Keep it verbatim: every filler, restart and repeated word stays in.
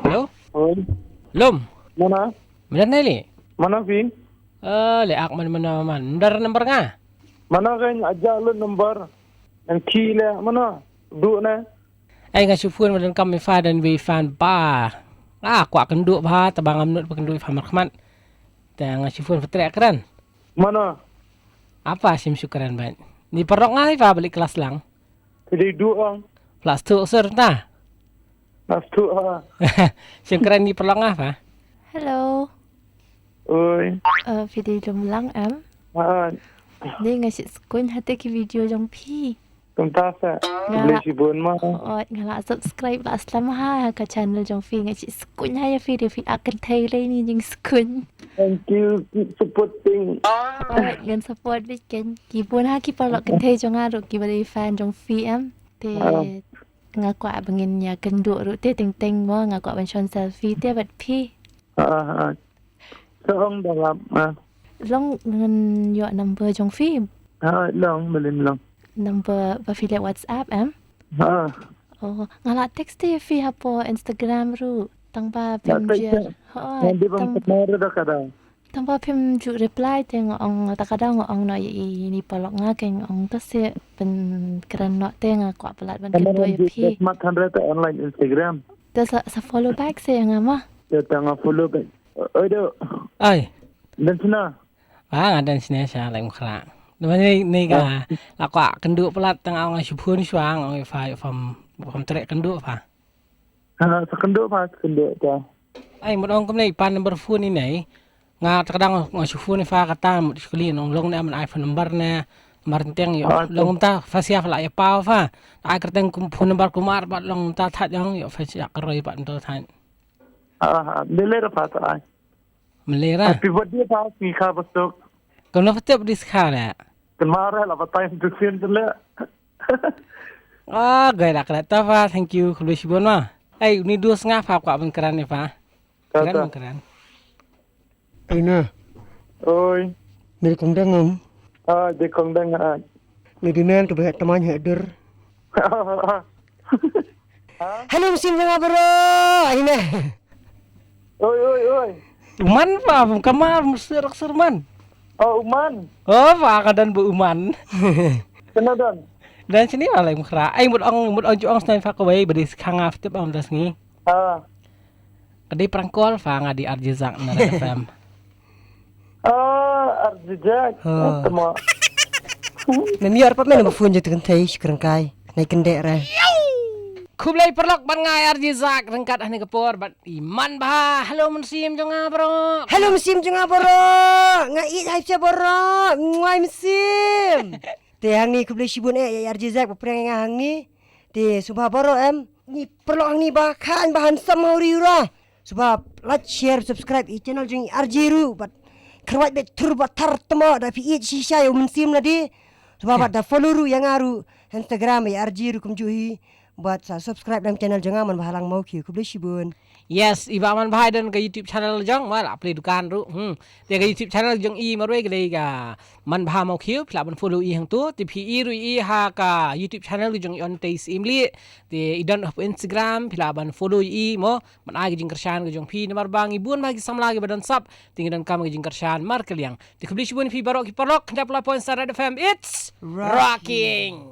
Hello? Oi. Lum. Mana? Mano ne li? Mano phi? Eh, le ak man mano man. Ndar number nga. Mano kan aja lu number. Nang ki le mano? Du ne. Ai nga shu phone madan kam mi fa dan wi fan ba. Ah, kwah kynduh ba, taba ngam nud ba kynduh fa markhmat. Te nga shu phone patre kran. Mano? Apa sim shu kran ban. Ni parok nga fa balik kelas lang. Jadi du ang. Plus two sur ta. Plus two ha. Sim kran ni parok nga fa. Hello. Oi. Uh, phi dei lum lang em? Ha. Dei nga sik skun hate ki video jong phi. Kumta sa. Nga la. Beli si bun ma. Oi, nga la subscribe la aslam ha ka channel jong phi, nga sik skun ha ya phi, dei phi akan thai lai ni jing skun. Thank you, keep supporting. Oi, ngan support bit ken. Ki bun ha ki parok kan thai jong nga ruh ki bali fan jong phi em. Te nga kwah bangin ya kynduh ruh te teng teng mo nga kwah ban shon selfie te bad phi. Ah, ah. Sa ong da lap ah. Long ngan ïoh number jong phi. Ah, long, malim long. Number ba phi leh WhatsApp em? Ah. Oh, nga la text te phi hapoh Instagram ruh. Tang ba phim jer. Ha, nanti bang tang, da kada. Tang ba phim ju reply te nga ong ta kada nga ong no i ni parok nga keng ong ta se pen kren no te nga kwah palat ban kynduh ya phi. Mat hundred online Instagram. Te sa, sa follow back se nga ma. Te tang follow back. Oi do. Ai. Dan sina. Ah, nga dan sina sha lai mukhra. Nama ni ni ka la kwah kynduh palat tang nga shu phone shuwa nga fa fam fam trek kynduh fa. Ha, sa kynduh fa kynduh ta. Ai mut ong kumne pan number phone ni nei. Nga ta kadang nga shu phone fa kata mut shu kali nong long ne man iPhone number ne. Number teng yo. Long ta fa sia fa la ya pau fa. Ai kerteng phone number kumar pat long ta that jong yo fa sia keroi pat to that. Ah, ah, dele ra pat ai. Mele ra. Happy birthday pa, sngi kha ba suk. Kam na patep di skha le. Kan mara la batai tu sin tu le. Ah, gai la kra ta pa, thank you, khublei shibun ma. Ai, ni dus nga pa kwa ban kran ni pa. Kran ban kran. Ai na. Oi. Ni kong dang am. Ah, di kong dang ah. Ni di nan ke behat teman hadir. Hello, mynsiem jong nga baroh. Ai na. Oi, oi, oi. Uman pa, bum kamar, musir aksur man. Oh, uman. Oh, pa, ka dan bu uman. Kena dan. Dan sini alai mukhra. Ai mut ong, mut ong ju ong snan fa kawai, badi skha nga fitip am das ngi. Ah. Kadi prangkol fa nga di R J Zak na Red F M. Ah, R J Zak. Ah. Tama. Mem yor pat men phone je tu kan thai shkrang kai. Nai kendek re. Khublei paralok ban ngai R J Zak rengkat hane ka por bat iman ba. Hello mynsiem jong nga bro. Hello mynsiem jong nga bro. Nga i hai pia bro. Ngwai mynsiem. Te hangne khublei shibun eh ya R J Zak ba prank nga hangne. Te suba bro em. Ni paralok hangne ba khan ba handsome ha uri ura. Suba like, share, subscribe i channel jong i R J ruh bad kyrwat bet thur ba thar tama da phi i shisha ïa u mynsiem na de. Suba bad da follow ruh ïa nga ruh Instagram i R J ruh kumjuh hi bad sa subscribe dang channel jong nga man ba halang mau ki khublei shibun. Yes, i ba man ba don ka YouTube channel jong ma la play dukan ruh. Hmm. Te ka YouTube channel jong i marwei ka dei ka Man Bha Mawkhiew, phi lah ban follow i hangtu. Te phi i ruh i ha ka YouTube channel jong i on te i sim li. Te i don ha Instagram, phi lah ban follow i mo. Man ai ka jingkyrshan ka jong phi namar ba ngi bun ba ki samla ki ba don sap. Te ngi don kam ka jingkyrshan markylliang. Te khublei shibun phi baroh ki paralok, khyndai phew lai point saw Red F M. It's rocking.